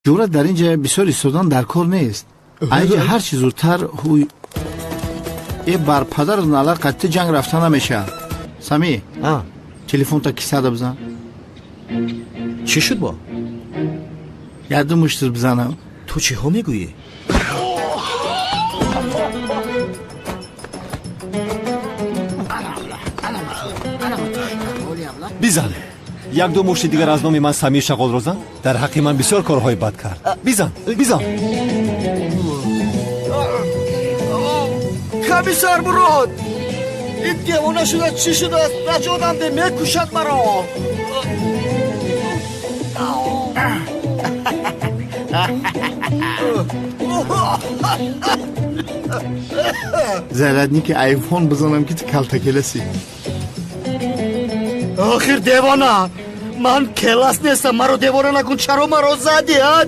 Ҷура, дар ин ҷа бисёр истодан дар кор нест. Айҷа ҳар чӣ зудтар ҳуй э бар падару нала қатти ҷанг рафта намешавад. Сами, телефонта кисада бизан. Чӣ шуд бо? Яду муштир бизанам. Ту чиҳо мегӯӣ? Бизан, як-ду мушти дигар аз номи ман Самир шағолро зан. Дар ҳаққи ман бисёр корҳои бад кард. Бизан, бизан. Комиссар Мурод, ин девона шуда, чӣ шудааст? Наҷотам де, мекушад маро. Зарядники айфон бизанам, ки ту калтакеласи. Охир, девона, ман келас нестам, маро девона накун. Чаро маро задӣ, а?